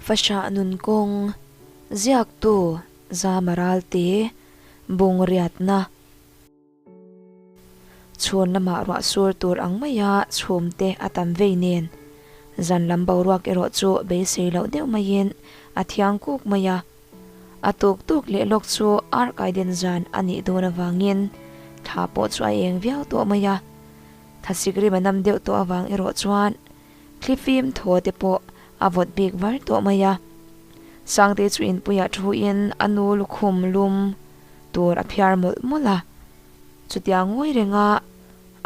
Fahrah nun kawng, ziaktu Zama Ralte, bung riatna. Chhun lamah ruah sur tur ang maia chhum te a tam vei nen, zan lam boruak erawh chu beisei loh deuh maiin a thiang kuk mai a. A tuk tuk leh lawk chu ar kaiden zan a nih dawn avangin thla pawh chu a eng viau tawh mai a. Thlasik rim a nam deuh tawh avang erawh chuan thlifim thaw te pawh a vawt bik var tawh mai a. Sangte chu inpuiah thuin a nu lukhum lum tur a phiar mawlh mawlh a. Chutia ngawi renga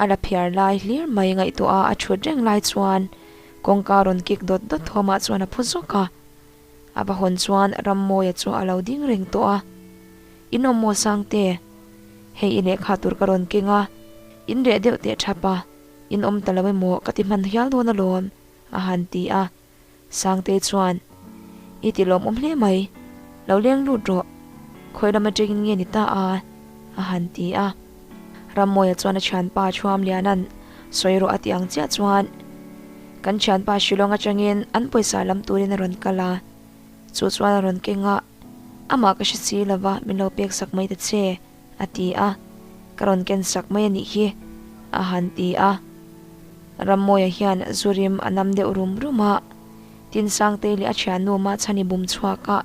a la phiar lai hlir mai ngaihtuah a a thut reng lai chuan kawngka rawn kik dawt dawt thawmah chuan a phu zawk a. A va hawn chuan Rammawia chu a lo ding reng tawh a, In awm maw Sangte? Hei i lehkha tur ka rawn keng a, in reh deuh teh thap a, in awm ta lo emaw ka ti hman hial dawn alawm, a han ti a. Sangte chuan, I ti lawmawm hle mai, lo leng lut rawh, khawi lam atangin nge ni ta a? a han ti a. Rammawia chuan a thianpa Thuamliana'n sawi rawh a ti ang chiah chuan, Kan thianpa Shillong atangin an pawisa lam turin a rawn kal a, chu chuan a rawn keng a, amah ka hre si lova min lo pek sak mai ta che, a ti a, ka rawn ken sak mai a nih hi, a han ti a. Rammawia hian Zurim a nam deuh rum rum a, tin Sangtei leh a thiannu Machhani bum chhuak a,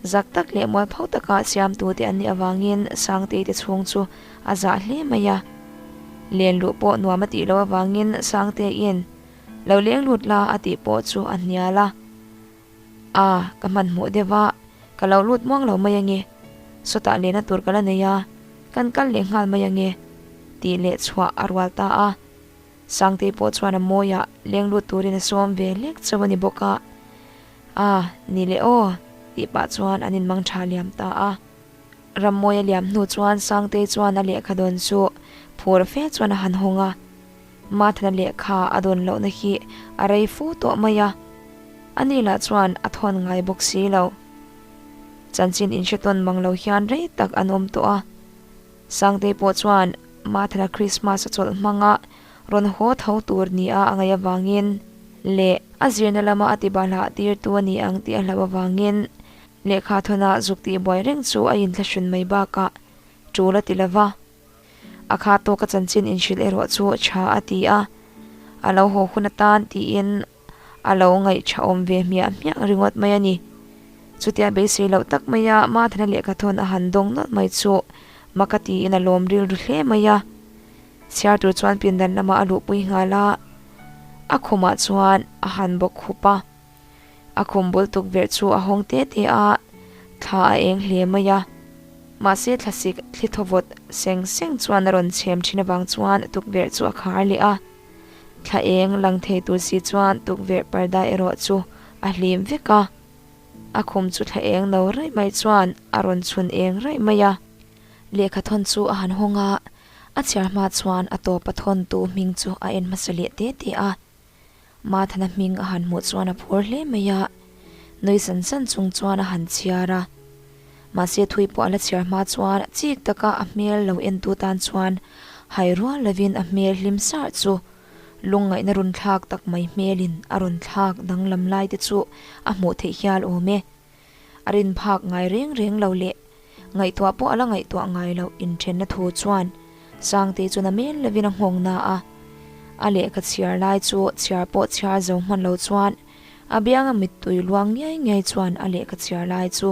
zak tak leh mualpho taka siamtute an nih avangin Sangtei te chhung chu a zah hle mai a. Len luh pawh nuam a tih loh avangin Sangteiin lo leng lut la a tih pawh chu a hnial a. A, ka hmanhmawh deuh a, ka lo lut muang lo mai ange. Sawtah lehna tur ka la nei a, kan kal leh nghal mai ange tih leh chhuah a rual ta a. Sangtei pawh chuan a mawiah leng lut turin a sawm ve hlek chauh a ni bawk a. A, ni leh aw, tih pah chuan an inmang tha liam ta a. Rammawi a liam hnu chuan Sangtei chuan a lehkha dawn chu phur fe chuan a han hawng a. Mathana lehkha a dawn lohna hi a rei fu tawh mai a, ani lah chuan a thawn ngai bawk si lo. Chanchin inhre tawn mang lo hian rei tak an awm tawh a. Sangtei pawh chuan Mathana Christmas a chawlh hmanga rawn haw tho tur nia a ngaih avangin leh a zirna lama a ti bahlah tirtu a ni ang tih a hlauh avangin Lehkha thawnah zuk tih buai reng chu a inthlahrun mai bakah tul a ti lo va. A kha tawka chanchin inhrilh erawh chu tha a ti a, a lo haw hun atan tiin a lo ngaihthahawm ve hmiah hmiah ringawt mai a ni. Chutia beisei loh tak maia Mathana lehkha thawn a han dawng nawlh mai chu mak a tiin a lawm rilru hle mai a. Chhiar tur chuan pindan lamah a luhpui nghal a, a khumah chuan a han bawk khup a. A khum bul tukverh chu a hawng te te a, thla a eng hle mai a. Mahse thlasik thli thawvawt seng seng chuan a rawn chhem thin avang chuan tukverh chu a khar leh a. Thla eng lang thei tur si chuan tukverh parda erawh chu a hlim vek a. A khum chu thla eng no raih mai chuan a rawn chhun eng raih mai a. Lehkha thawn chu a han hawng a, a chhiar hma chuan a tawpa thawntu hming chu a en hmasa leh te te a. Mathana hming a han hmuh chuan a phur hle mai a, nui san san chung chuan a han chhiar a. Mahse thui pawh a la chhiar hma chuan chik taka a hmel lo entu tan chuan hai rual lovin a hmel hlim sarh chu lungngaihna run thlak tak mai hmelin a rawn thlak danglam lai te chu a hmuh theih hial awm e. A rin phak ngai reng reng lo leh ngaihtuah pawh a la ngaihtuah ngai loh inthenna thu chuan Sangtei chu na mel lovin a nghawng na a. A lehkha chhiar lai chu chhiar pawh chhiar zo hman lo chuan a bianga mittui luang ngiai ngiai chuan a lehkha chhiar lai chu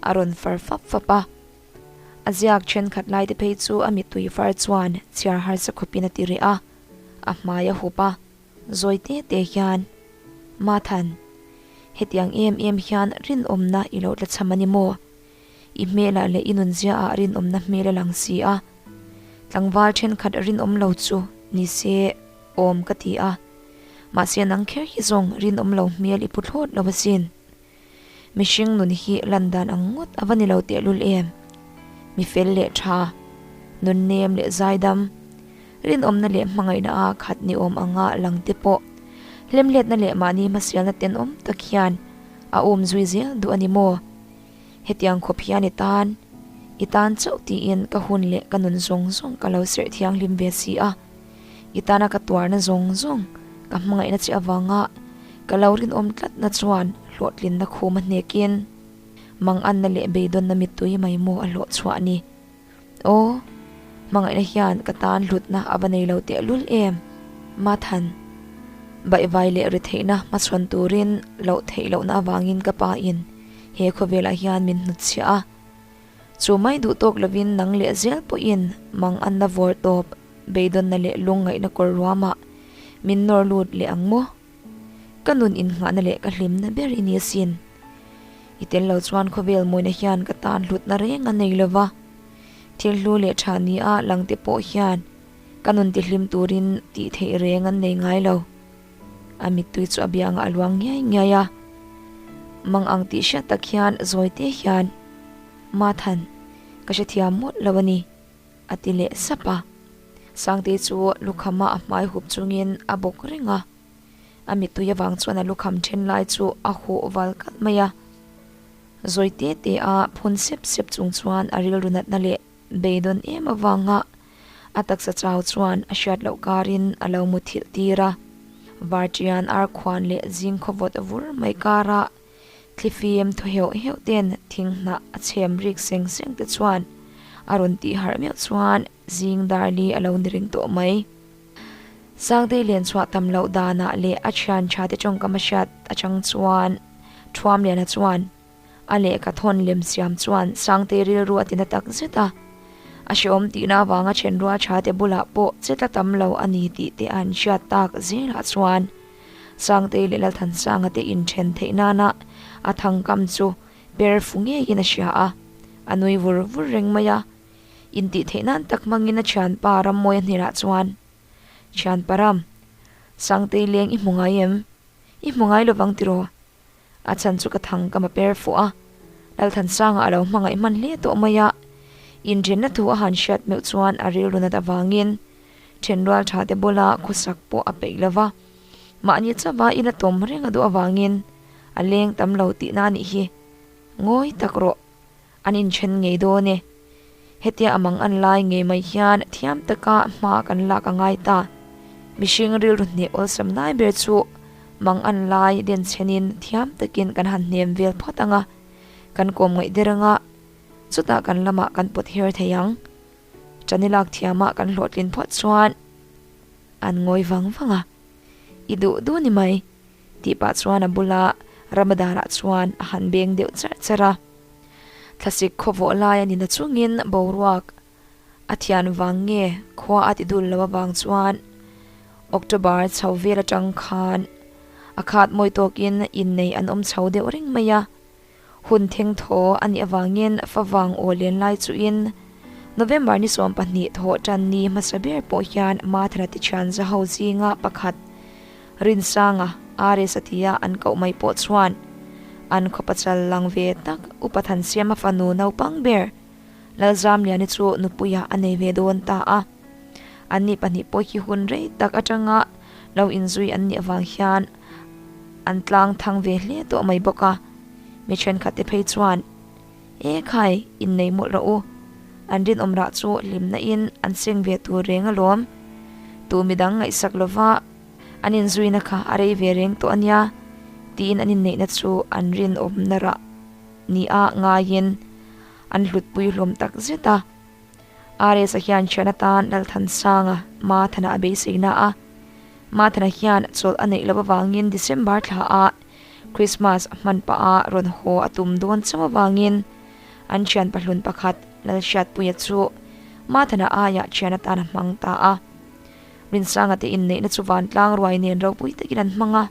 a rawn far fap fap a. A ziak thenkhat lai te phei chu a mittui far chuan chhiar harsa khawpin a ti reh a, a hmai a hup a. Zawi te te hian, Mathan, hetiang em em hian rinawmna i lo tla cham a ni maw? I hmelah leh i nunziaah rinawmna hmel a lang si a. Tlangval thenkhat rinawm lo chu ni se awm ka ti a. Mahse nang kher hi zawng rinawm lo hmel i pu thlawt lo asin. Mihring nun hi lan dan ang ngawt a va ni lo tehlul em? Mi fel leh tha, nun nem leh zaidam, rinawmna leh hmangaihna a khat ni awm anga lang te pawh hlemhletna leh mahni hmasialna tenawm tak hian a um zui zel duh a ni maw? Hetiang khawp hian i tan, i tan chauh tiin ka hun leh ka nun zawng zawng ka lo serh thianghlim ve si a. I tana ka tuarna zawng zawng ka hmangaihna che avanga Ka lo rinawm tlatna chuan hlawhtlinna khum a hnekin manganna leh beidawnna mittui mai maw a hlawh chhuah ni. Aw, hmangaihna hian ka tan hlutna a va nei lo tehlul em? Mathan, baihvai leh retheihna hmachhawn turin loh theih lohna avangin ka pa in he khawvelah hian min hnutchhiah a. Chu mai duh tawk lovin nang leh zel pawhin manganna vawr tawp beidawnna leh lungngaihna kawr ruamah min nawr lut leh ang maw? Ka nun innghahna leh ka hlimna ber i ni asin. I tel lo chuan khawvel mawina hian ka tan hlutna reng a nei lo va, thil hlu leh tha ni a lang te pawh hian ka nun tihlim turin tih theih reng an nei ngai lo. A mittui chu a biangah a luang ngiai ngiai a. Mang ang tih hriat tak hian zawi te hian, Mathan, ka hrethiam mawlh lo a ni. A ti leh sap a. Sangtei chu lukhama a hmai hup chungin a bawk reng a. A mittui avang chuan a lukham then lai chu a huh val kalh mai a. Zawi te te a phun sep sep chung chuan a rilru natna leh beidawn em avanga a taksa chau chuan a hriat loh karin a lo muthilh tir a. Varṭian ar khuan leh zing khawvawt vur mai karah Thlifim thaw heuh heuh ten thing hnah a chhem rik seng seng te chuan a rawn tih harh meuh chuan zing dar li a lo ni reng tawh mai. Sangtei len chhuah tam loh danah leh a thian tha te tawngkam a hriat atang chuan Thuamliana chuan a lehkha thawn lem siam chuan Sangtei rilru a tina tak zet a, a hrehawm tihna avanga thenrual tha te bulah pawh che tla tam lo a ni tih te an hriat tak zelah chuan Sangtei leh Lalthansanga te inthen theih nana a thangkam chu per fu ngeiin a hria a, a nui vur vur reng mai a. Intih theih nan tak hmangin a thianpa Rammawia hnenah chuan, Thianpa Ram, Sangtei leng i hmu ngai em? I hmu ngai lovang tiraw? A chhan chu ka thangkam a per fuh a, Lalthansanga a lo hmangaih hman hle tawh mai a, inthenna thu a han hriat meuh chuan a rilru nat avangin thenrual tha te bula khawsak pawh a peih lo va, mahni chauha ina tawm reng a duh avangin a leng tam lo tihna a nih hi. Ngawi tak rawh, an inthen ngei dawn e. Hetia a mang an lai ngei mai hian thiam taka hma kan lak a ngai ta. Mihring rilru hneh awlsam lai ber chu mang an lai denchhenin thiam takin kan han hnem vel phawt ang a, kan kawm ngaih der ang a, chutah kan lamah kan pawt her thei ang. Chani lak thiamah kan hlawhtlin phawt chuan an ngawi vang vang a, I duh duh ni mai, tih pah chuan a bula Ramadarah chuan a han beng deuh charh charh a. Thlasik khawvawh lai a ni na chungin boruak a thian vang nge khua a ti dul lo avang chuan October chho vel atang khan a khat mawi tawkin innei an awm chho deuh reng mai a. Hun theng thaw a nih avangin favang aw len lai chuin November ni 20 thawh tan ni hmasa ber pawh hian Mathana Tichhian Zaho zinga pakhat Rinsanga RS a tia an koh mai pawh chuan an khaw pachal lang ve tak Upa Thansiama fanu naupang ber Lalzamliani chu nupuiah a nei ve dawn ta a. Anni pahnih pawh hi hun rei tak atanga lo inzui an nih avang hian an tlang thang ve hle tawh mai bawk a. Mi thenkhat te phei chuan, E khai, innei mawlh rawh u. An rinawm rah chu hlimna in an seng ve tur reng alawm. Tu midang ngaihsak lova an inzuina kha a rei ve reng tawh ania, tiin an inneihna chu an rinawmna rah nia ngaiin an hlutpui hlawm tak zet a. RS-a hian thian atan Lalthansanga Mathana a beisei na a. Mathana hian chawlh a neih loh avangin December thla ah Christmas a hman pah a rawn haw a tum dawn chauh avangin an thian pahlun pakhat Lalhriatpuia chu Mathana aiah thian atan a hmang ta a. Rinsanga te inneihna chu vantlang ruai nen ropui takin an hmang a.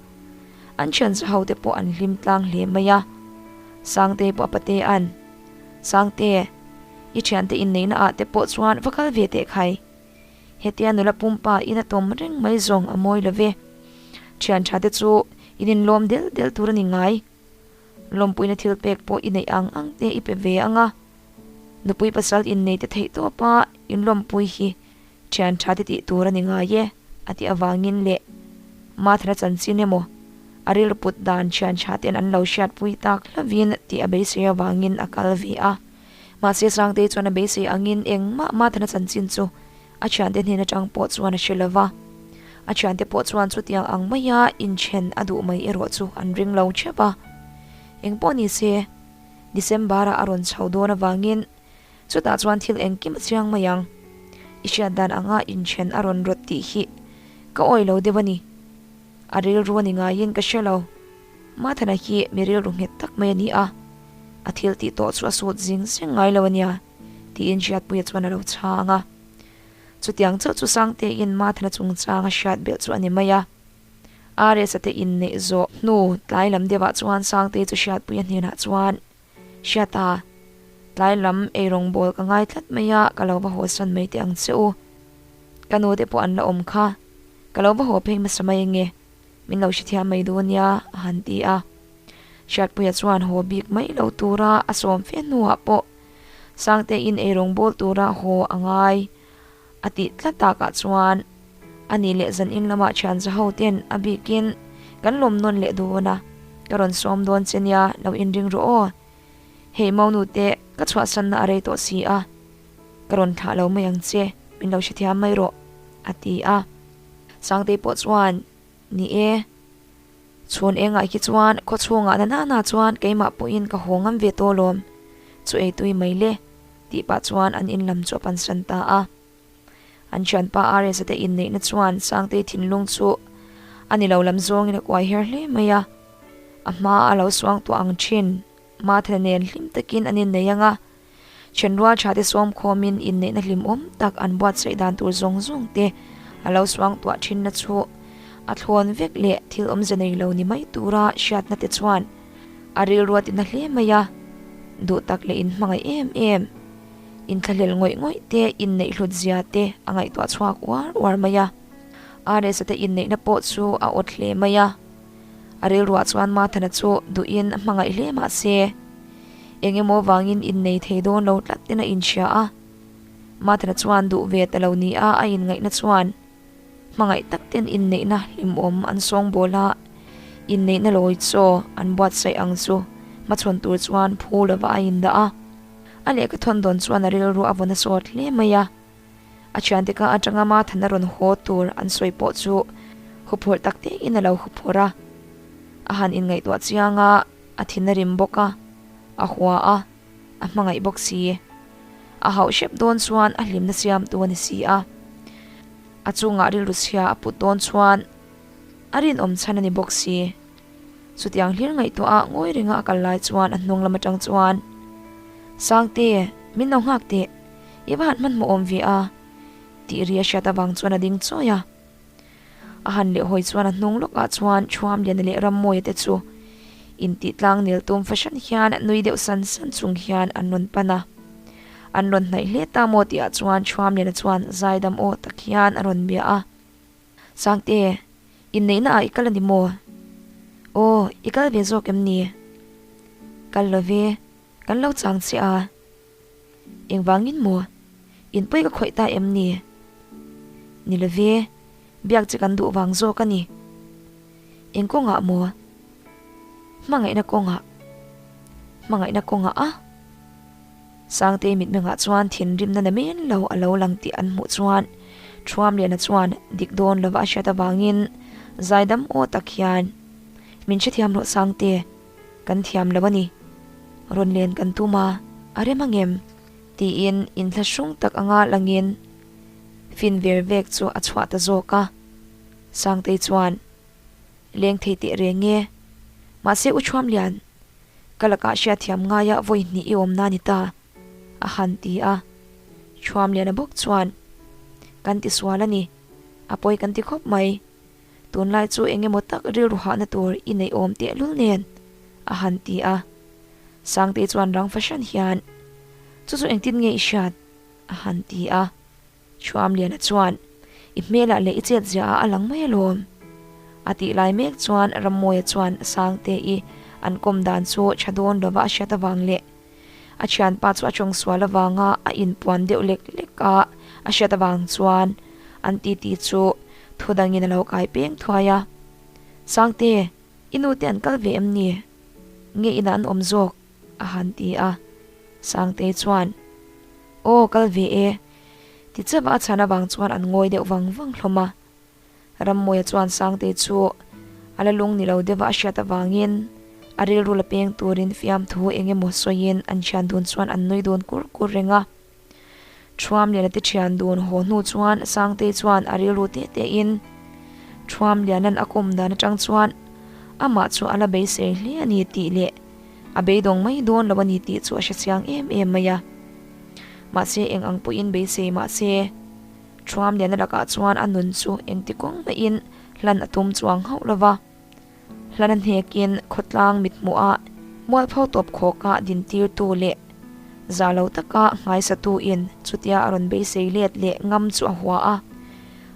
An thian zaho te pawh an hlim tlang hle mai a. Sangtei pawh a patea'n. Sangte, i thiante inneihna ah te pawh chuan va kal ve teh khai. Hetia nula pumpa in a tawm reng mai zawng a mawi lo ve. Thian tha te chu in inlawm del del tur a ni ngai. Lawmpuina thil pek pawh i neih ang ang te i pe ve ang a. Nupui pasal innei te theih tawp a inlawmpui hi Thian tha te tih tur a ni ngai e, a tih avangin leh Mathana chanchin emaw a rilru put dan thian tha ten an lo hriatpui tak hlavin tih a beisei avangin a kal ve a. Mahse Sangtei chuan a beisei angin engmah Mathana chanchin chu a thiante hnen atang pawh chuan a hre lo va. A thiante pawh chuan chutiang ang maia inthen a duh mai erawh chu an ring lo theuh a. Engpawh ni se, December-ah a rawn chho dawn avangin chutah chuan thil engkim a chiang mai ang. I hriat dan anga inthen a rawn rawt tih hi ka awih lo deuh a ni. A rilru a ni ngaiin ka hre lo. Mathana hi mi rilru nghet tak mai a ni a, a thil tih tawh chu a sut zing zing ngai lo a nia, tiin Hriatpuia chuan a lo chhang a. Chutiang chauh chu Sangteiin Mathana chungchang a hriat belh chu a ni mai a. RS-a te inneih zawh hnu tlai lam deuhah chuan Sangtei chu Hriatpuia hnenah chuan, Hriata, tlai lam eirawngbawl ka ngai tlat mai a, ka lo va haw san mai teh ang che u. Ka nu te pawh an la awm kha, ka lo va haw phei hmasa mai ange, min lo hrethiam mai dawn nia, a han ti a. Hriatpuia chuan haw bik mai lo tura a sawm fe hnuah pawh Sangteiin eirawngbawl tura haw a ngai a tih tlat takah chuan a ni leh zanin lamah thian za ho ten a bikin kan lawm nawn leh dawn a, ka rawn sawm dawn che nia lo inring rawh aw. Hei Maunu te ka chhuahsanna a rei tawh si a, ka rawn thlah lo mai ang che, min lo hrethiam mai rawh a ti a. Sangtei pawh chuan Ni e, chhun engah hi chuan khaw chhungah na nana chuan keimah pawhin ka haw ngam ve tawh lawm, chu ei tui mai le. Tih pah chuan an in lam chu a pansan ta a. An thianpa RS-a te inneihna chuan Sangtei thinlung chu a ni lo lam zawngin a kuai her hle mai a. A hma a lo suang tuah ang thin Mathana nen hlim takin an innei ang a. Thenrual tha te sawm khawmin inneihna hlimawm tak an buatsaih dan tur zawng zawng te a lo suang tuah thinna chu a thlawn vek leh thil awmze nei lo ni mai tura hriatna te chuan A rilru a tina hle mai a, duh tak leh inhmangaih em em, inthlahlel ngawih ngawih te, inneih hlut zia te a ngaihtuah chhuak uar uar mai a. RS-a te inneihna pawh chu a awt hle mai a. A rilruah chuan Mathana chu duhin a hmangaih hle mah se, eng emaw vangin innei thei dawn lo tlat ten a inhria a. Mathana chuan duh ve ta lo nia a inngaihna chuan Hmangaih tak ten inneihna hlimawm an sawngbawl a, inneihna lawi chaw an buatsaih ang chu hmachhawn tur chuan phu lova a indah a. A lehkha thawn dawn chuan a rilru a vawn a sawt hle mai a. A thiante ka atanga Mathana rawn haw tur an sawi pawh chu huphurh tak tein a lo huphurh a. A han inngaihtuah chiang a, a thin a rim bawk a, a hua a. A hmangaih bawk si. A hauh hrep dawn chuan a hlimna siamtu a ni si a. A chungah rilru chhia a put dawn chuan a rinawm chhan a ni bawk si. Chutiang hlir ngaihtuah a ngawi renga a kal lai chuan a hnung lam atang chuan, Sangte, min lo nghak teh, i va han hmanhmawh awm ve a, tih ri a hriat avang chuan a ding chawi a. A han leh hawi chuan a hnung lawkah chuan Thuamliana leh Rammawia te chu intih tlang nel tum fahran hian nui deuh san san chung hian an rawn pan a. An rawn hnaih hle ta maw tihah chuan Thuamliana chuan zaidam aw tak hian a rawn bia a. Sangte, inneihna ah i kal a ni maw? Aw, i kal ve zawk em ni? Kal lo ve, kan lo chang che a. Engvangin maw? Inpui ka khawih ta em ni? Ni love, biak che kan duh vang zawk a ni. Eng kawngah maw? Hmangaihna kawngah. Hmangaihna kawngah a? Sangtei mitmengah chuan thinrimna na men lo a lo lang tih an hmuh chuan Thuamliana chuan dik dawn lova a hriat avangin zaidam aw tak hian, Min hrethiam rawh Sangte. Kan thiam lo a ni. Rawn len kan tum a, a rem angem? Tiin inthlahrung tak anga langin fin ver vek chu a chhuah ta zawk a. Sangtei chuan, Leng thei teh reng e. Mahse U Thuamlian, ka lakah hriatthiam ngaia vawi hnih i awmna ni ta, a han ti a. Thuamliana bawk chuan, Kan tisual a ni. A pawi kan ti khawp mai. Tunlai chu eng emaw tak rilru hahna tur i neih awm tehlul nen, a han ti a. Sangtei chuan rang fahran hian, Chu chu engtin nge i hriat? a han ti a. Thuamliana chuan, I hmelah leh i chetziaah a lang mai alawm. A tih lai mek chuan Rammawia chuan Sangtei an kawm dan chu tha dawn lova a hriat avang leh a thianpa chu a tawngsual avanga a inpuan deuh lek lek a a hriat avang chuan an titi chu thu dangin a lo kai peng thuai a. Sangte, i nu te an kal ve em ni? Nge inah an awm zawk? a han ti a. Sangte chuan, Aw, kal ve e. Ti chauh a chhan avang chuan an ngawi deuh vang vang hlawm a. Rammawia chuan Sangtei chu a la lung ni lo deuha a hriat avangin a rilru la peng turin fiamthu eng emaw sawiin an thian dun chuan an nui dun kur kur reng a. Thuamliana te thian dun haw hnu chuan Sangtei chuan a rilru teh tehin Thuamliana'n a kawm dan atang chuan amah chu a la beisei hle a ni tih leh a beidawng mai dawn lo a ni tih chu a hrechiang em em mai a. Mahse eng ang pawhin beisei mahse Thuamliana lakah chuan a nun chu engti kawng maiin hlan a tum chuang hauh lo va. Hlana hnekin khawtlang mithmuhah mualpho tawp khawka dintirtu leh za lo taka nghaisatuin chutia a rawn beisei let leh ngam chu a hua a.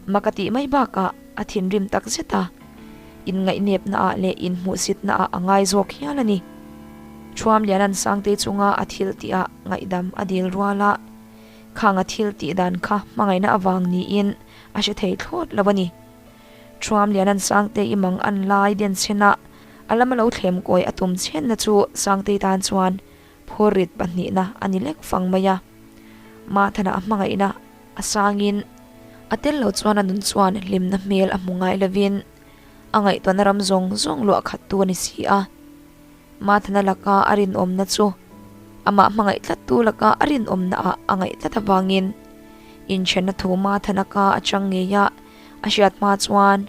Mak a tih mai bakah a thinrim tak zet a, inngaih-nepnaah leh inhmuhsitnaah a ngai zawk hial a ni. Thuamliana'n Sangtei chunga a thil tihah ngaihdam a dil rual a, khang a thil tih dan kha hmangaihna avang niin a hre thei thlawt lo a ni. Thuamliana'n Sangtei i mang an lai den chhenah a lama lo thlem kawi a tum chhenna chu Sangtei tan chuan phurrit pahnihna a ni lek fang mai a. Mathana a hmangaihna a sangin a tel lo chuan a nun chuan hlimna hmel a hmu ngai lovin a ngaihtuahna ram zawng zawng luah khattu a ni si a. Mathana laka a rinawmna chu amah hmangaih tlattu laka a rinawmna ah a ngaih tlat avangin inthenna thu Mathana ka atang ngei a a hriat hma chuan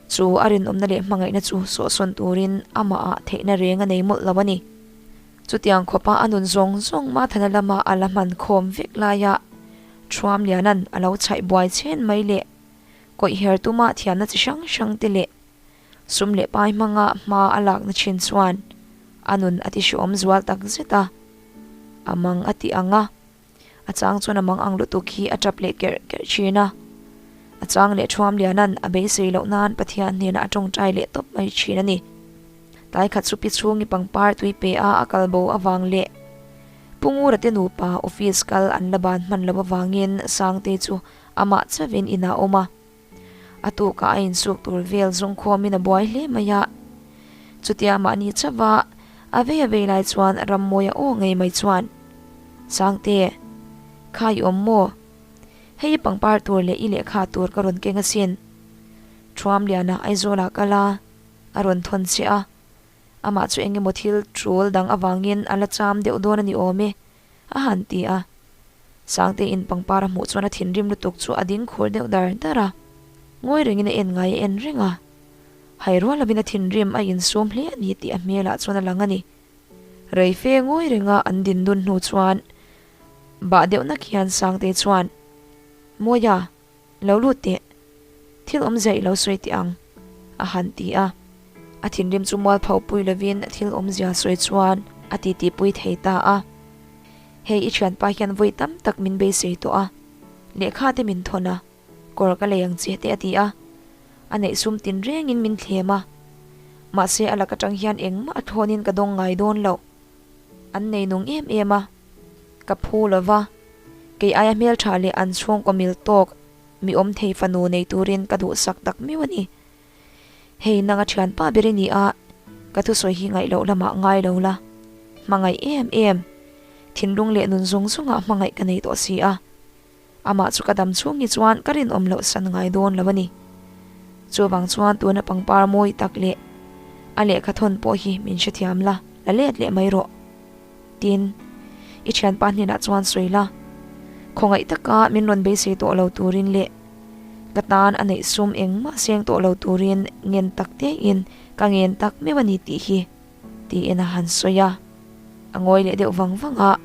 chu a rinawmna leh hmangaihna chu sawhsawn turin amah ah theihna reng a nei mawlh lo a ni. Chutiang khawpa a nun zawng zawng Mathana lama a la hman khawm vek laia Thuamliana'n a lo chhaih buai chhen mai leh kawih her tuma thiamna chi hrang hrang te leh Sum leh pai hmanga hma a lakna thin chuan a nun a ti hreawm zual tak zet a, a mang a ti ang a, a chang chuan a mang ang lutuk hi a tap leh kerh kerh thin a, a chang leh thuam liana'n a beisei loh nan Pathian hnenah a tawngtai leh tawp mai thin a ni. Tlai khat chu pi chhungi pangpar tui pe a a kal bo avang leh Pu Ngura te nupa office kal an la ban hman loh avangin Sangtei chu amah chauhin inah a awm a. A tukah a insuk tur vel zungkhawmin a buai hle mai a. Chutia mahni chauha a vei a vei lai chuan Rammawia aw ngei mai chuan, Sangte, kha i awm maw? Hei i pangpar tur leh i lehkha tur ka rawn keng asin. Thuamliana Aizawlah kal a, a rawn thawn che a. Amah chu eng emaw thil tul dang avangin a la cham deuh dawn a ni awm e. A han ti a. Sangteiin pangpar a hmuh chuan a thinrim lutuk chu a ding khur deuh dar dar a. Ngawi rengin a en ngai a en reng a. Hai rual lovin a thinrim a insum hle a ni tih a hmelah chuan a lang a ni. Reife ngawi renga an din dun hnu chuan bah deuh nak hian Sangtei chuan, Mawia, Lo lut teh, thil awmzia i lo sawi teh ang, a han ti a. A thinrim chu mualpho pui lovin thil awmzia sawi chuan a titi pui thei ta a. Hei i thianpa hian vawi tam tak min beisei tawh a, lehkha te min thawn a, kawr ka lei ang che te a ti a. A neih sum tin rengin min thlem a, mahse a lak atang hian engmah a thlawnin ka dawng ngai dawn lo. An nei nung em em a, ka phu lo va, kei aia hmeltha leh an chhungkaw mil tawk mi awm thei fanu nei turin ka duhsak tak miau a ni. Hei nanga thianpa ber i ni a, ka thusawi hi ngaih loh lamah ngai lo la, hmangaih em em, thinlung leh nun zawng zawngah hmangaih ka nei tawh si a. Amah chu ka dam chhung hi chuan ka rinawm loh san ngai dawn lo a ni. Chuvang chuan tuna pangpar mawi tak leh a lehkha thawn pawh hi min hrethiam la, la let leh mai rawh. Tin, i thianpa hnenah chuan sawi la, khawngaih taka min rawn beisei tawh lo turin leh ka tan a neih sum engmah seng tawh lo turin ngen tak tein ka ngen tak meuh a ni tih hi. Tiin a han sawi a, a ngawi leh deuh vang vang a.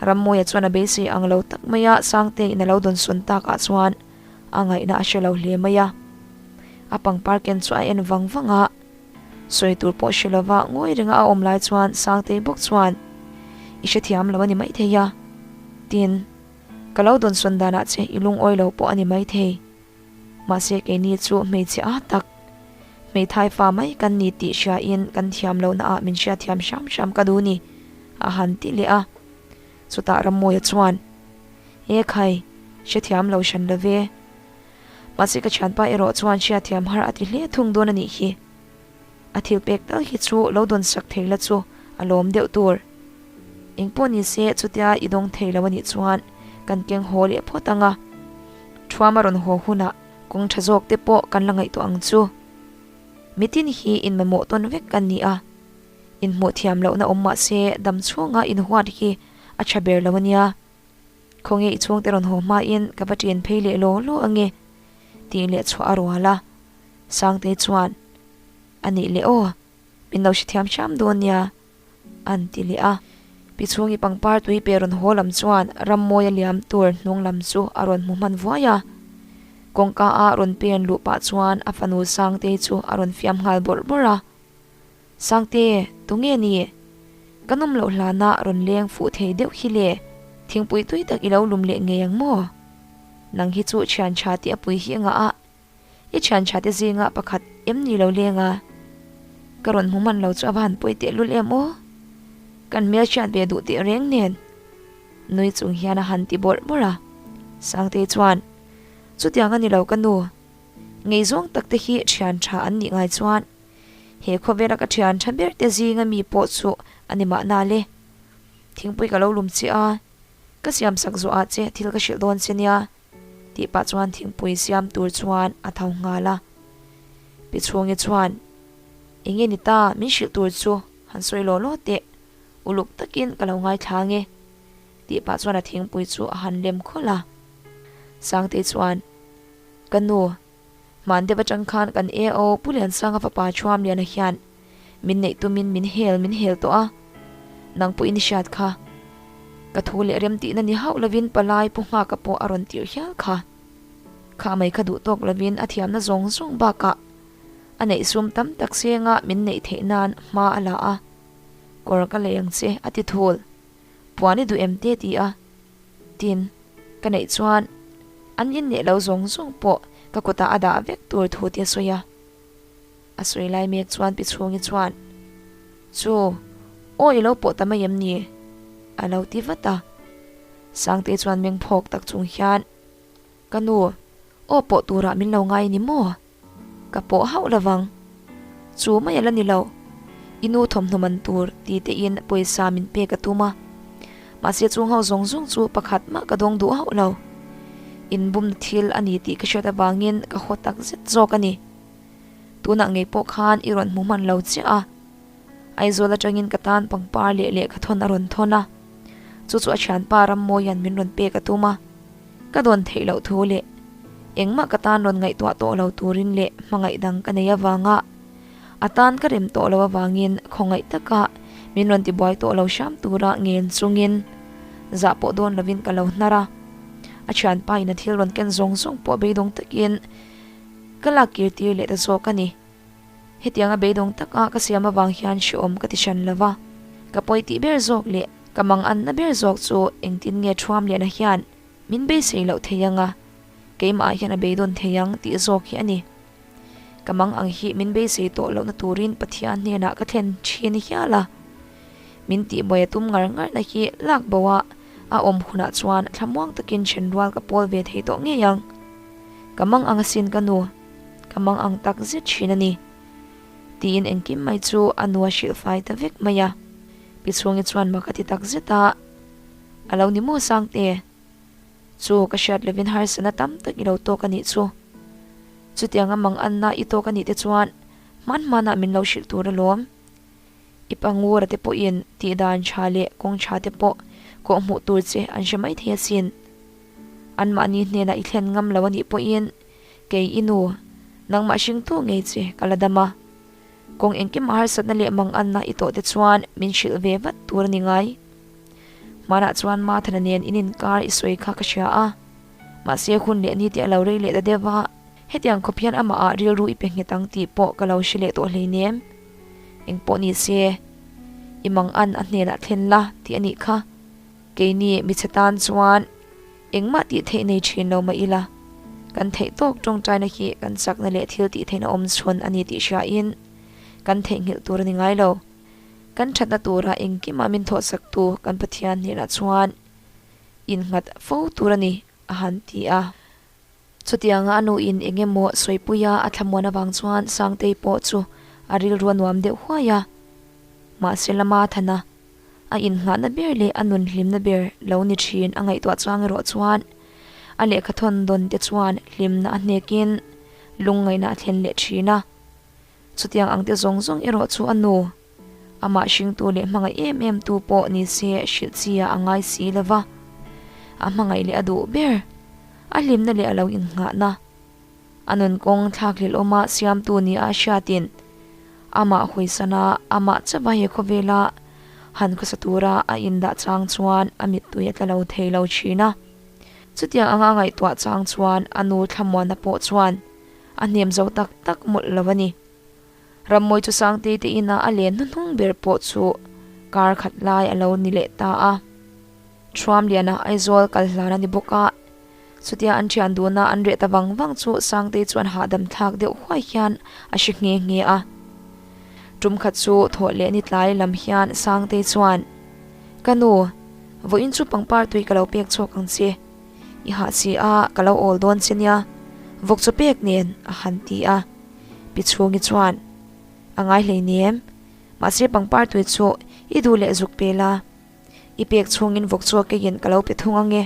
Rammawia chuan a beisei ang lo tak mai a, Sangteiin a lo dawn sawn takah chuan a ngaihna a hre lo hle mai a. A pangpar ken chu a en vang vang a, sawi tur pawh hre lova ngawi renga a awm lai chuan Sangtei bawk chuan, I hrethiam lo a ni maithei a, tin, ka lo dawn sawn danah che i lungawi lo pawh a ni maithei. Mahse keini chu hmeichhe a tak, hmeithai fa mai kan ni tih hriain kan thiam lohna ah min hriatthiam hram hram ka duh ni, a han ti leh a. Chutah Rammawia chuan, E khai, hrethiam lo hran lo ve. Mahse ka thianpa erawh chuan hriatthiam har a ti hle thung dawn a nih hi. A thil pek tal hi chu lo dawn sak thei la chu a lawm deuh tur. Engpawh ni se chutia i dawng thei lo a nih chuan kan keng haw leh phawt ang a. Thuam a rawn haw hunah. Kawng tha zawk te pawh kan la ngaihtuah ang chu. Mitin hi inmamawh tawn vek kan ni a, inhmuh thiam lohna awm mah se dam chhunga inhuat hi a tha ber lo a nia. Khawnge i chhungte rawn haw hmain ka va ṭin phei leh law law ange tih leh chhuah a rual a. Sangtei chuan, A nih leh aw, min lo hrethiam hram dawn nia an ti leh a. Pi chhungi pangpar tui pe rawn haw lam chuan Rammawia liam tur hnung lam chu a rawn hmu hman vuai a. Kawngka a rawn pen luh pah chuan a fanu Sangtei chu a rawn fiam nghal bawrh bawrh a. Sangte, tunge ni? Ka nawm loh hlana rawn leng fuh thei deuh hi le, thingpui tui tak i lo lum leh ngei ang maw? Nang hi chu thian tha tih a pui hi a ngah a. I thian tha te zinga pakhat em ni lo leng a? Ka rawn hmu hman lo chu a va han pawi tehlul em aw? Kan hmel hriat ve duh teh reng nen. Nui chung hian a han ti bawrh bawrh a. Sangtei chuan, Chutiang a ni lo ka nu. Ngeizawng tak te hi thian tha an nih ngai chuan he khawvela ka thian tha ber te zinga mi pawh chu a ni mahna le. Thingpui ka lo lum chiah a, ka siamsak zawhah che thil ka hrilh dawn che nia. Tih pah chuan thingpui siam tur chuan a tho nghal a. Pi Chhungi chuan, Enge ni ta, min hrilh tur chu han sawi law law teh, uluk takin ka lo ngaithla ange. Tih pah chuan a thingpui chu a han lem khawlh a. Sangtei chuan, Ka nu, Hman deuh atang khan kan AO Pu Liansanga fapa Thuamliana hian min neih tumin min hel min hel tawh a, nang pawhin i hriat kha. Ka thu leh rem tihna ni hauh lovin palai Pu Nghaka pawh a rawn tirh hial kha. Kha mai kha duh tawk lovin a thiamna zawng zawng bakah a neih sum tam tak senga min neih theih nan hma a la a, Kawr ka lei ang che a ti thul. Puan i duh em te ti a. Tin, ka neih chuan an inneh lo zawng zawng pawh ka kutah a dah vek tur thu te a sawi a. A sawi lai mek chuan Pi Chhungi chuan, Chu, aw i lo pawh ta mai em ni? a lo ti vat a. Sangtei chuan meng phawk tak chung hian, Ka nu, aw pawh turah min lo ngai ni maw? Ka pawh hauh lovang. Chu mai a la ni lo. I nu thawmhnaw man tur ti tein pawisa min pek a tum a. Mahse chung ho zawng zawng chu pakhat mah ka dawng duh hauh lo. Inbumna thil a ni tih ka hriat avangin ka haw tak zet zawk a ni. Tunah ngei pawh khan i rawn hmu hman lo chiah a. Aizawl atangin ka tan pangpar leh lehkhathawn a rawn thawn a. Chu chu a thianpa Rammawia'n min rawn pek a tum a. Ka dawn theih loh thu leh engmah ka tan rawn ngaihtuah tawh lo turin leh hmangaih dang ka nei avanga a tan ka rem tawh lo avangin khawngaih taka min rawn tibuai tawh lo hram tura ngen chungin zah pawh dawn lovin ka lo hnar a. A thianpa in a thil rawn ken zawng zawng pawh beidawng takin ka lak kir tir leh ta zawk a ni. Hetianga beidawng taka ka siam avang hian hrehawm ka ti hran lo va, ka pawi tih ber zawk leh ka manganna ber zawk chu engtin nge Thuam Liana hian min beisei loh thei anga keimahah hian a beidawn thei ang tih zawk hi a ni. Ka mang ang hi min beisei tawh lohna turin Pathian hnenah ka thlen thin hial a, min tihbuai a tum ngar ngarna hi lak boa a awm hunah chuan thlamuang takin thenrual ka pawl ve thei tawh ngei ang. Ka mang ang asin ka nu. Ka mang ang tak zet thin a ni. Tiin engkim mai chu a nu a hrilh fai ta vek mai a. Pi Chhungi chuan mak a ti tak zet a, A lo ni maw Sangte? Chu ka hriat lovin harsatna tam tak i lo tawk a nih chu. Chutianga mang anna i tawk a nih te chuan hman hmanah min lo hrilh tur alawm. I pangura te pawhin tih dan tha leh kawng tha te pawh kawh hmuh tur che an hre mai thei asin. Anmahni hnenah i thlen ngam lo a nih pawhin Kei i nu, nangmah hringtu ngei che ka la dam a. Kawng engkim a harsatna leh manganna i tawh te chuan min hrilh ve vat tur a ni ngai. Hmanah chuan Mathana nen in inkar i sawi kha ka hria a. Mahse hun leh ni te a lo rei leh ta deuh a, hetiang khawp hian amah ah rilru i pe nghet ang tih pawh ka lo hre leh tawh hleinem. Engpawh ni se, i mangan a hnenah thlen la tih a nih kha. Keini michhe tan chuan Engmah tih theih nei thin lo mah ila, kan theih tawk tawngtaina hi kan chakna leh thil tih theihna awm chhun a ni tih hriain kan theihnghilh tur a ni ngai lo. Kan thatna tura engkimah min thawhsaktu kan Pathian hnenah chuan innghat fo tur a ni, a han ti a. Chutianga a nuin eng emaw sawipuia a thlamuan avang chuan Sangtei pawh chu a rilru a nuam deuh huai a. Mahse lama thana a inngahna ber leh a nun hlimna ber lo ni thin a ngaihtuah chuang erawh chuan. A lehkha thawn dawn te chuan hlimna a hnekin lungngaihna a thlen leh thin a. Chutiang ang te zawng zawng erawh chu a nu, amah hringtu leh hmangaih em em tu pawh ni se hrilh chi ah a ngai si lo va. A hmangaih leh a duh ber, a hlimna leh a lo innghahna, a nun kawng thlakhlelh awma siamtu nia a hriatin amah hawisana amah chauha he khawvela han khawsa tura a indah chang chuan a mittui a tla lo thei lo thin a. Chutiang anga a ngaihtuah chang chuan a nu thlamuanna pawh chuan a hnem zo tak tak mawlh lo a ni. Rammawi chu Sangtei te inah a len hnuhnung ber pawh chu kar khat lai a lo ni leh ta a. Thuamliana Aizawl kal hlan a ni bawk a, chutia an thian duna an reh ta vang vang chu Sangtei chuan hahdam thlak deuh huai hian a hre nghe nghe a. Tum khat chu thawh leh ni tlai lam hian Sangtei chuan, Ka nu, vawiin chu pangpar tui ka lo pek chhuak ang che. I hah si a, ka lo awl dawn che nia, vawk chaw pek nen, a han ti a. Pi Chhungi chuan, A ngai hleinem, mahse pangpar tui chu i duh leh zuk pe la. I pek chhungin vawk chu a keiin ka lo pe thung ang e.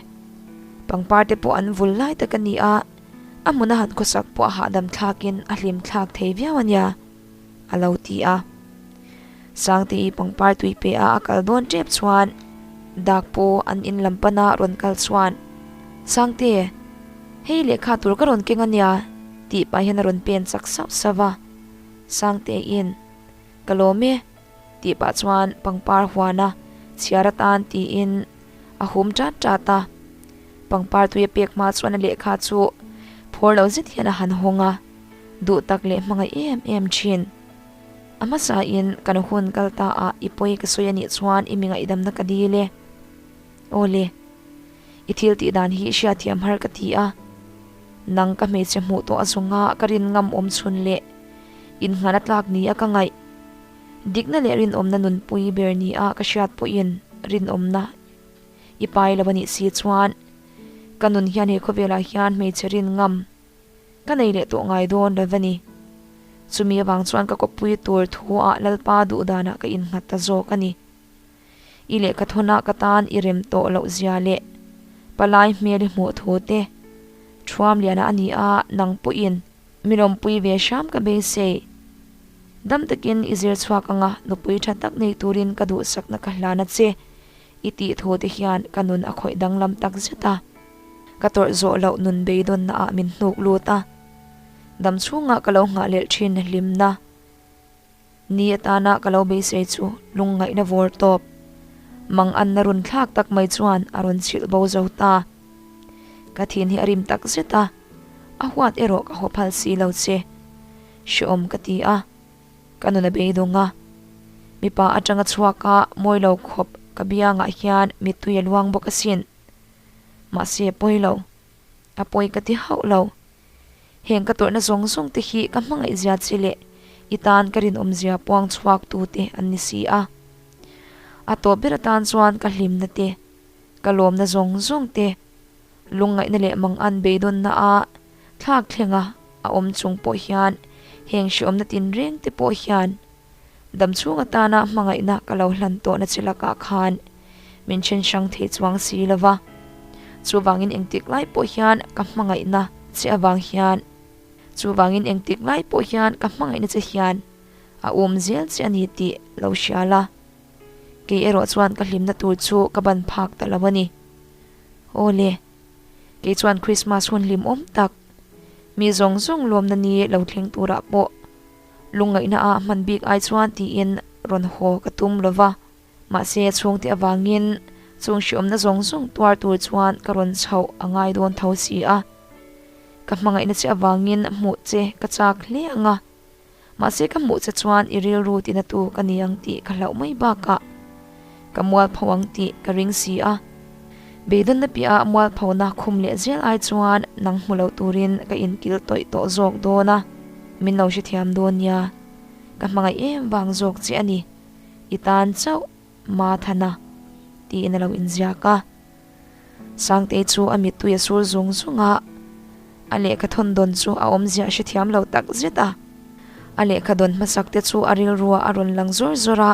Pangpar te pawh an vul lai tak a ni a, a hmun a han khawsak pawh a hahdam thlakin a hlim thlak thei viau a nia, a lo ti a. Sangte-i pangpar tui pe a a kal dawn tep chuan dak pawh an in lam pana rawn kal chuan, Sangte, hei lehkha tur ka rawn keng a nia, tih pah hian a rawn pen chak sauh sauh a. Sangte-in, Ka lawm e. Tih pah chuan pangpar huana chhiar atan tiin a hum ṭat ṭat a. Pangpar tui a pek hma chuan a lehkha chu phawr lo zet hian a han hawng a, duh tak leh hmangaih em em ṭhin. A hmasain kan hun kal ta ah i pawi ka sawi anih chuan i mi ngaihdamna ka dil e. Aw le, i thil tih dan hi hriatthiam har ka ti a. Nang ka hmeichhe hmuh tawh a zawnga ka rin ngam awm chhun leh innghan a tlak ni a ka ngaih. Dikna leh rinawmna nunpui ber ni a ka hriat pawhin rinawmna i pai lo a nih si chuan ka nun hian he khawvelah hian hmeichhe rin ngam ka nei leh tawh ngai dawn lo va ni. Chumi avang chuan ka kawppui tur thu ah Lalpa duhdanah ka innghat ta zawk a ni. I lehkha thawnah ka tan i rem tawh loh zia leh palai hmel i hmuh thu te Thuamliana a ni a nang pawhin Mi lawmpui ve hram ka beisei. Dam takin i zir chhuak anga nupui tha tak nei turin ka duhsakna ka hlan a che. I tih thu te hian ka nun a khawih danglam tak zet a. Ka tawrh zawh loh nun beidawnna ah min hnuk lut a. Dam chhungah ka lo nghah lelh thin hlimna. Ni atana ka lo beisei chu lungngaihna vawr tawp. Mang anna run thlak tak mai chuan a rawn chhilh bo zo ta. Ka thin hi a rim tak zet a, a huat erawh ka haw phal si lo che. Hrehawm ka ti a, ka nun a beidawng a. Mipa atanga chhuak a mawi lo khawp ka biangah hian mittui a luang bawk asin. Mahse pawi lo, a pawi ka ti hauh lo. Heng ka tawrhna zawng zawng te hi ka hmangaih zia che leh i tan ka rinawm zia puang chhuak tu te an ni si a. A tawp ber atan chuan ka hlimna te, ka lawmna zawng zawng te, lungngaihna leh mangan beidawnna a thlak thlenga a awm chung pawh hian heng hreawmna tinreng te pawh hian Dam chhung atana hmangaihna ka lo hlan tawhna che lakah khan min then hrang thei chuang si lo va. Chuvangin engtik lai pawh hian ka hmangaihna che avang hian Chuvangin engtik lai pawh hian ka hmangaihna che hian a um zel che a ni tih lo hria la. Kei erawh chuan ka hlimna tur chu ka ban phak ta lo a ni. Aw le, kei chuan Krismas hun hlimawm tak, mi zawng zawng lawmna ni lo thleng turah pawh Lungngaihna ah hman bik ai chuan tiin rawn haw ka tum lo va, mahse chhungte avangin chung hriawmna zawng zawng tuar tur chuan ka rawn chhoh a ngai dawn tho si a. Ka hmangaihna che avangin hmuh che ka chak hle ang a, mahse ka hmuh che chuan i rilru tina tu ka ni ang tih ka hlauh mai bakah ka mualpho ang tih ka ring si a. Beidawnna piahah mualphona khum leh zel ai chuan nang hmu lo turin ka inkil tawih tawh zawk dawn a, min lo hrethiam dawn nia. Ka hmangaih em vang zawk che a ni, i tan chauh Mathana tiin a lo inziak a. Sangtei chu a mittui a sur zung zung a, a lehkha thawn dawn chu a awmzia a hrethiam lo tak zet a. A lehkha dawn hmasak te chu a rilruah a rawn lang zawr zawr a.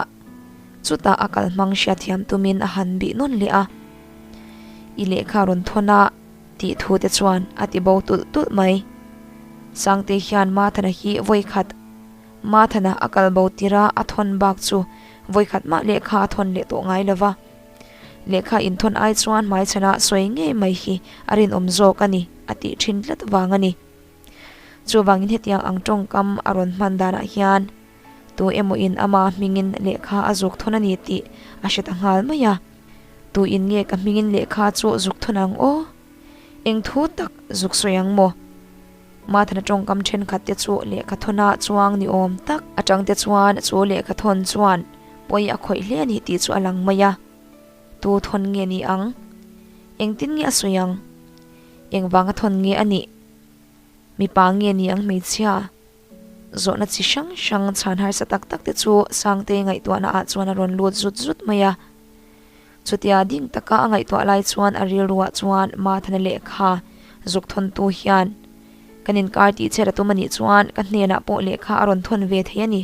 Chutah a kalhmang hriatthiam tumin a han bih nawn leh a, I lehkha rawn thawn a, Tih thu te chuan a ti bo tulh tulh mai. Sangtei hian Mathana hi vawikhat Mathana a kal bo tirh a a thawn bak chu vawikhat mah lehkha a thawn leh tawh ngai lo va. Lehkha inthawn ai chuan hmaichhana sawi ngei mai hi a rinawm zawk a ni a tih thin tlat vang a ni. Chuvangin hetiang ang tawngkam a rawn hman danah hian tu emaw in ama hmingin lehkha a zuk thawn a ni tih a hre ta nghal mai a. Tu in nge ka hmingin lehkha chu zuk thawn ang aw? Eng thu tak zuk sawi ang maw? Mathana tawngkam thenkhat te chu lehkha thawna chuang ni awm tak atang te chuan chu lehkha thawn chuan pawi a khawih hle a ni tih chu a lang mai a. Tu thawn nge ni ang? Engtin nge a sawi ang? Engvanga thawn nge a nih? Mipa nge ni ang hmeichhia? Zawhna chi hrang hrang chhan harsa tak tak te chu Sangtei ngaihtuahna ah chuan a rawn lut zut zut mai a. Chutia ding taka a ngaihtuah lai chuan a rilruah chuan Mathana lehkha zuk thawntu hian kan inkar tih chher a tum a nih chuan ka hnenah pawh lehkha a rawn thawn ve thei a ni.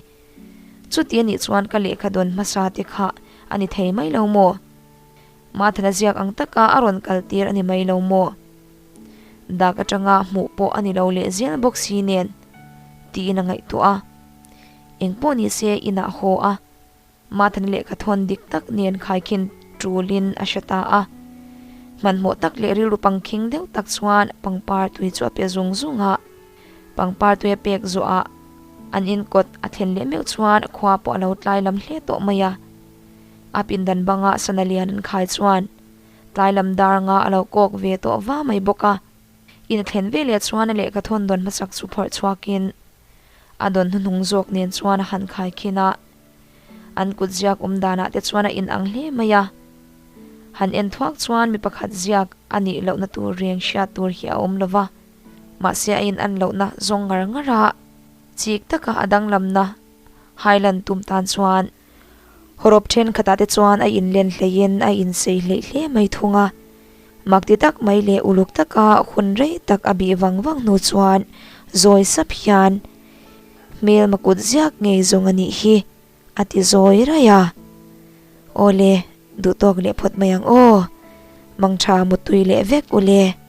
Chuti a nih chuan ka lehkha dawn hmasa te kha a ni thei mai lo maw? Mathana ziak ang taka a rawn kal tir a ni mai lo maw? Dak atanga hmuh pawh a ni lo leh zel bawk si nen tiin a ngaihtuah a. Engpawh ni se inah haw a. Mathana lehkha thawn dik tak nen khaikhin tulin a hre ta a. Hmanhmawh tak leh rilru pangkhing deuh tak chuan pangpar tui chu a pe zung zung a. Pangpar tui a pek zawhah an inkawt a thlen leh meuh chuan khua pawh a lo tlai lam hle tawh mai a. A pindan banga sana lian an khai chuan tlai lam dar nga a lo kawk ve tawh va mai bawk a. In a thlen ve leh chuan a lehkha thawn dawn hmasak chu phawrh chhuakin a dawn hnuhnung zawk nen chuan a han khaikhin a. An kut ziak awm danah te chuan a inang hle mai a. Han en thuak chuan mi pakhat ziak a nih lohna tur reng hriat tur hi a awm lo va, mahse a inan lohna zawng ngar ngar a, chik taka a danglamna Highland tum tan chuan hawrawp thenkhatah te chuan a inlen hleihin a insei hleih hle mai thung a. Mak ti tak mai leh uluk taka hun rei tak a bih vang vang hnu chuan zawi sap hian Hmelma kut ziak ngei zawng a nih hi, a ti zawi raih a. Awle, duhtawk leh phawt mai ang aw, mangtha mutui leh vek ule.